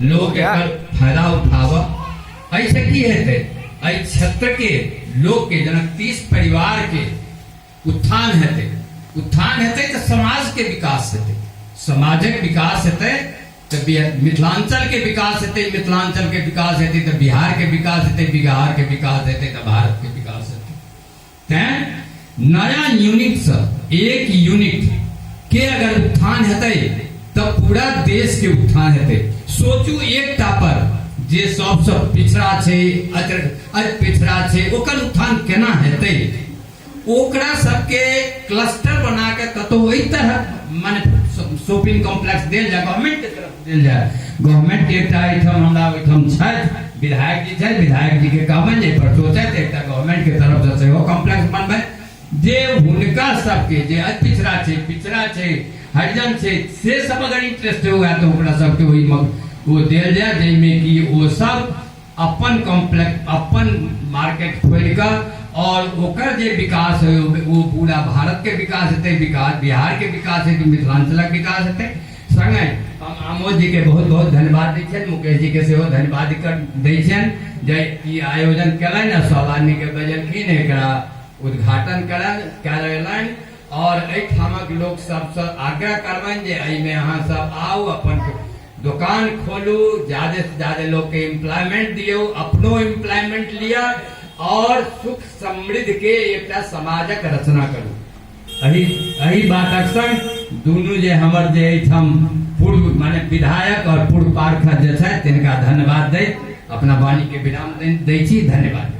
लोक एकर फायदा उठाबऽ। एहिसँ की हेतै, एहि क्षेत्रके लोकके जेना 30 परिवारके उत्थान हेतै, उत्थान हेतै तऽ समाजके विकास हेतै, समाजक विकास हेतै तऽ मिथिलाञ्चलके विकास हेतै, मिथिलाञ्चलके विकास हेतै तऽ बिहारके विकास हेतै, बिहारके विकास हेतै तऽ भारतके विकास हेतै। तैं नया यूनिटसँ एक यूनिट के अगर उत्थान हेतै तऽ पूरा देश के उत्थान हेतै। सोचू एकटा पर जे सबसँ पिछड़ा छै, अति पिछड़ा छै, ओकर उत्थान केना हेतै? ओकरा सबके क्लस्टर बना के कतौ एहि तरह माने शॉपिंग कॉम्प्लेक्स देल जाय, गवर्नमेंट के तरफ देल जाय। गवर्नमेंट के एकटा एहिठाम हमरा ओहिठाम छथि विधायक जी छथि, विधायक जी के कहबनि जे एहि पर सोचथि, एकटा गवर्नमेंट के तरफ से सेहो कॉम्प्लेक्स बनबै जे हुनका सबके जे अति पिछड़ा छै, पिछड़ा छै, हरिजन छै, से सब अगर इंटरेस्ट हुए तऽ ओकरा सबके ओहिमे ओ देल जाय, जाहिमे कि ओ सब अपन कॉम्प्लेक्स अपन मार्केट खोलि कऽ और ओकर जे विकास होइ ओ पूरा भारत के विकास हेतै, विकास बिहार के विकास हेतै, मिथिलांचलक विकास हेतै। संगे हम आमोद जी के बहुत बहुत धन्यवाद दै छियनि, मुकेश जी के सेहो धन्यवाद दै छियनि जे ई आयोजन केलनि आ सब आदमी के बजेलखिन, एकरा उद्घाटन करेलनि। और एहिठामक लोक सबसँ आग्रह करबनि जे एहिमे अहाँ सब आउ, अपन दोकान खोलू, ज्यादा से ज्यादा लोग के एम्प्लॉयमेंट दियौ, अपनो एम्प्लॉयमेंट लिअ और सुख समृद्ध के एकटा समाजक रचना करू। एहि एहि बातक संग दुनू जे हमर जे एहिठाम पूर्व माने विधायक और पूर्व पार्षद जे छथि तिनका धन्यवाद दैत अपना वाणी के विराम दै छी। धन्यवाद।